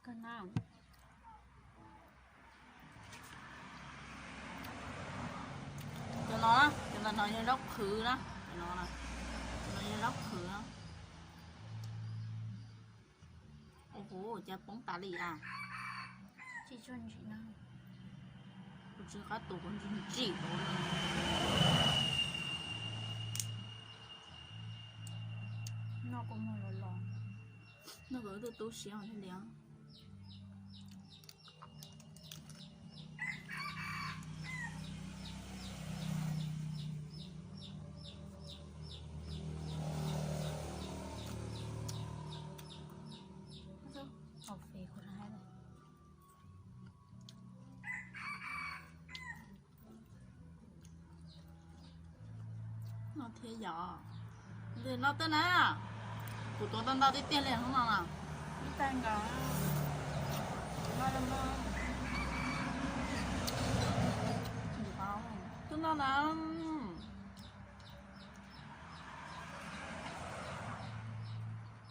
Cov no, cov ntawm no yog zaub qhwv na, cov no, cov no yog zaub qhwv na. Ua huv, cas poob tas li a. Kuv tsis qab tus kuv ntsim ntsim. No kuv mus los los. No kuv tu tu siav thiaj li. No thiab yom. Ntawm no tej na, kuv tuav tau ntau tiag tiag li hnub no na. Ib tag nkaus. Tus no na.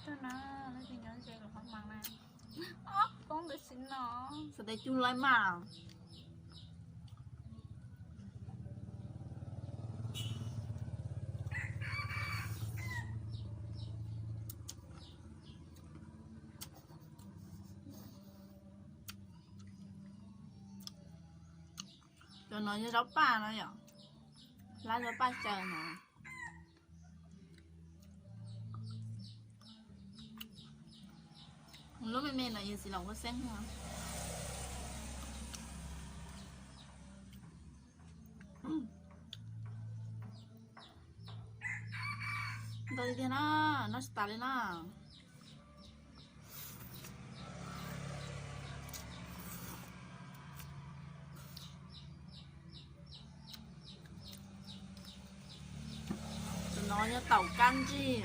Tus no, leej twg nyob ze los pab mas na. Poob ntawm sim no. Xav tias cug laib mas. Cov no yog zaub paj no yom, hlab zaub paj xyaw no. Lub me me no yog txiv laum huab xeeb no. Ntau tiag tiag na, noj tsis tas li na. Tus no yog taum kab ntsig,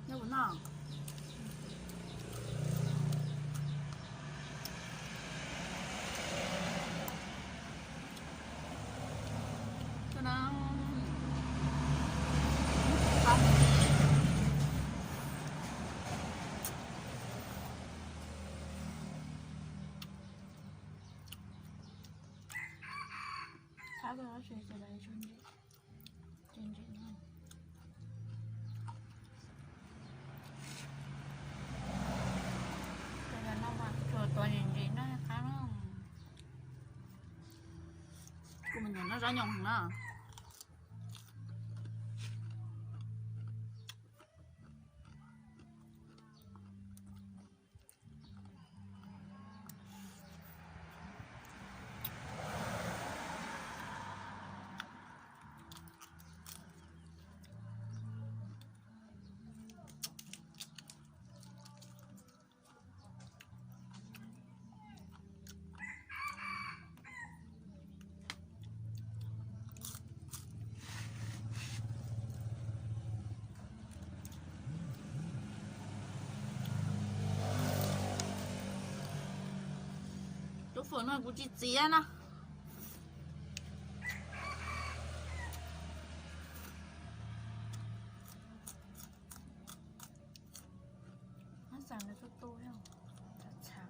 nyob kuv noj. Tus no mas tsuas tuav ntsim ntsim no qab no. Kuv mus nyob noj zaub nyoos heev na. Tus fawm no kuv tsis txiav na. Xav nws tu tu, txhav.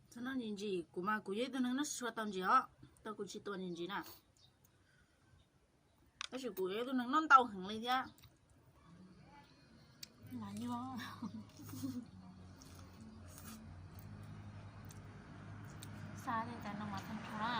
Txhob noj ntsim ntsim, kuv mas kuv yog ib tug neeg noj tsis tshua tau ntsim os, tau kuv tsis tuav ntsim ntsim na. Tab sis kuv yog ib tug neeg noj ntau heev li thiab. Mas yog. Xa li cas no mas tag nrho na.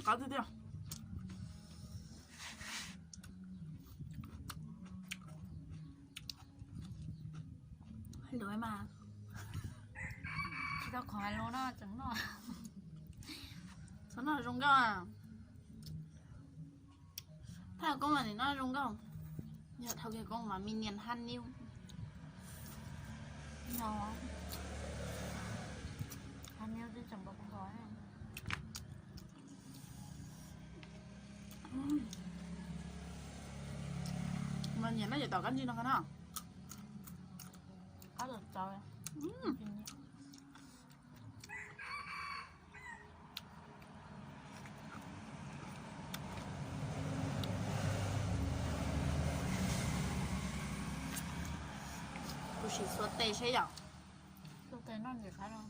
Qab tiag tiag. Lov mas, tsis tau qhov hais lus no tseem noj. Txhob noj zoo nkauj. Thaj koob mas nim no zoo nkauj. Yog dhau kiag koob mas me nias haj niub. Haj niub twb tseem npaum nkaus. Mas nyiam no ces tom kab ntsig no qhov no. Qab txawv txawv. Kuv sim xuas tes seb yom. Xuas tes noj ntxim qab no.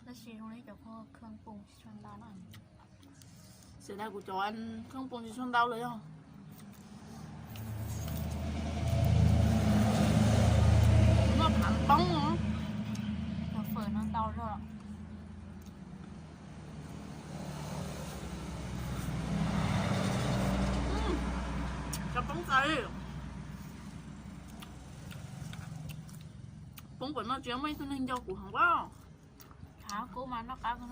Tab sis zoo li cov khoob poo tsis tshua ntau na. Xav tias kuv cov khoob poo tsis tshua ntau los yog noj phav poob. Cov fawm no ntau zog. Cov poob txawv li. Poob pam no tsis muaj ib tug neeg nco kuv heev as. Kub mas noj qab no.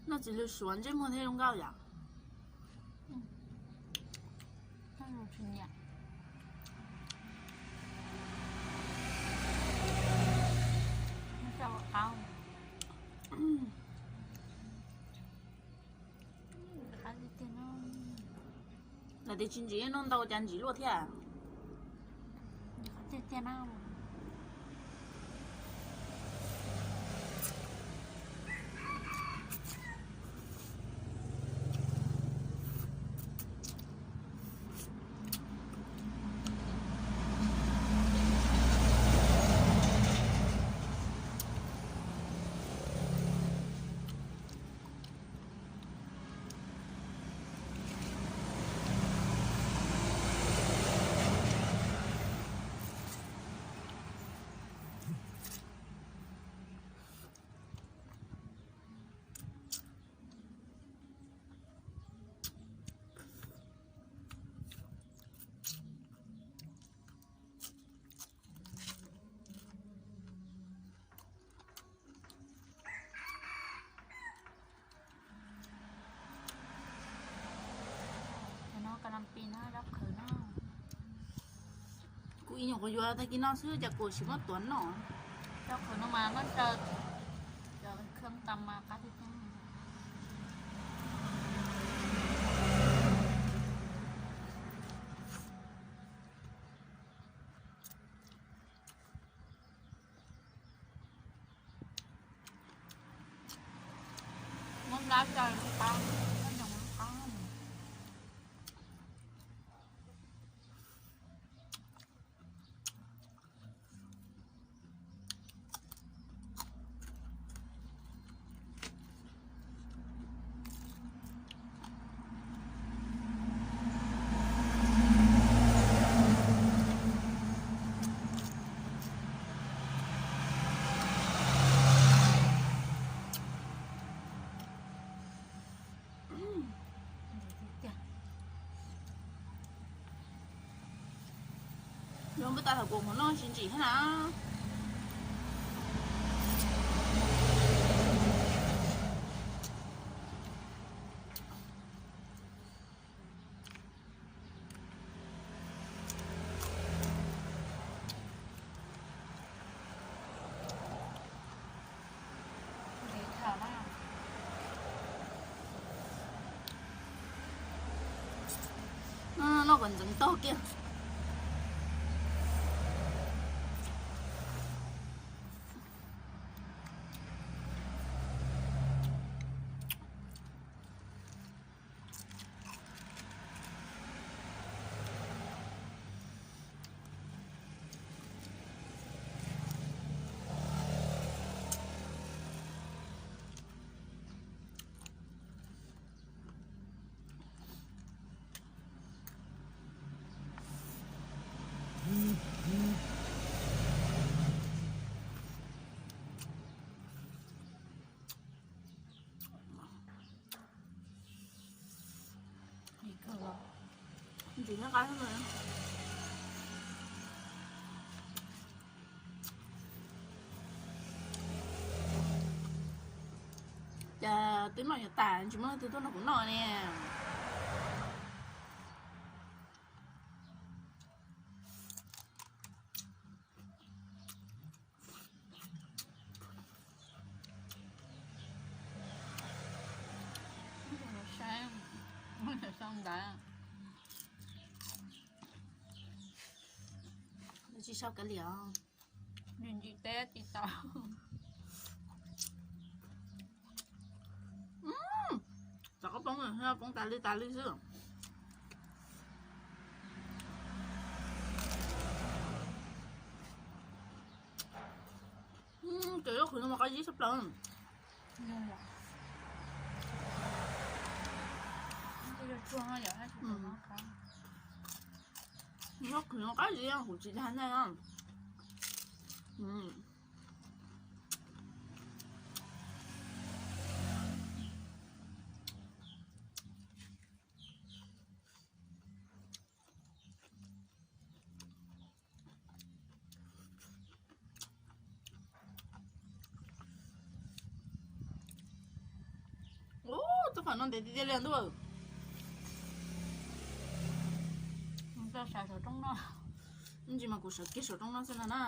Noj txiv lws suav ntsej muag thiaj zoo nkauj yom. Lawv tias tsis ntsim noj ntau cas ntsim luaj thiab. Cov no ka la pis no, zaub qhwv no. Kuv ib nyuag quav yuav tag kis no xwb cas kuv tsis muab tuav noj. Zaub qhwv no mas noj raws cov khoob tas mas qab tiag tiag. Muab nplab tso, qab, qab nyoos qab. Yuav npaj tas thaum kuv mus noj tsis ntsim thiab na. Noj kom ntxeev taug kiag. Ntxim nyob qab. Cas twb noj yuav tas tsis muaj leej twg tuaj nrog kuv noj ne. Saib, sau ntawv. Tsis sau kav liam. Nws ntsis teb tsis tau. Cov qab poob, poob tas li tas li xwb. Ces lub qhwv no mas qab zib tshaj plaws. Lub qhwv no qab zib, kuv tsis dag nej. Ub, txoj pham no ntev tiag tiag li ntuj. Tsis mas kuv sawv kiag saum rooj no xwb no na.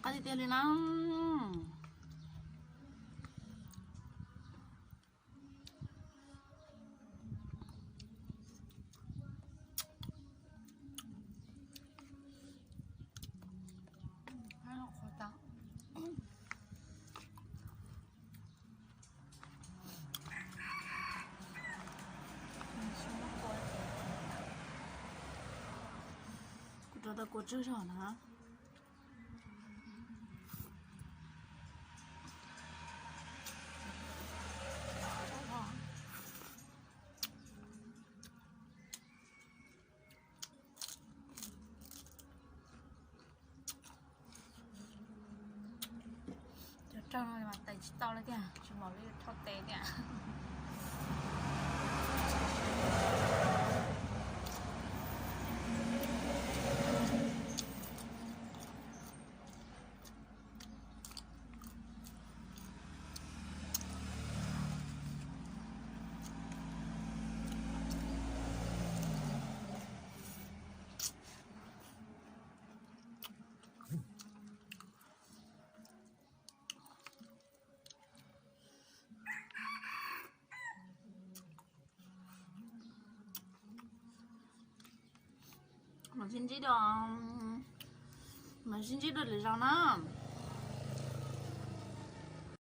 Qab tiag tiag li na. Kuv rau tau kua tsawg zog na. Cov rog no mas tais tsis tau li tiag, tsis mos li thauj tes tiag. Mas sib ntsib dua, mas sib ntsib dua lwm zaus na.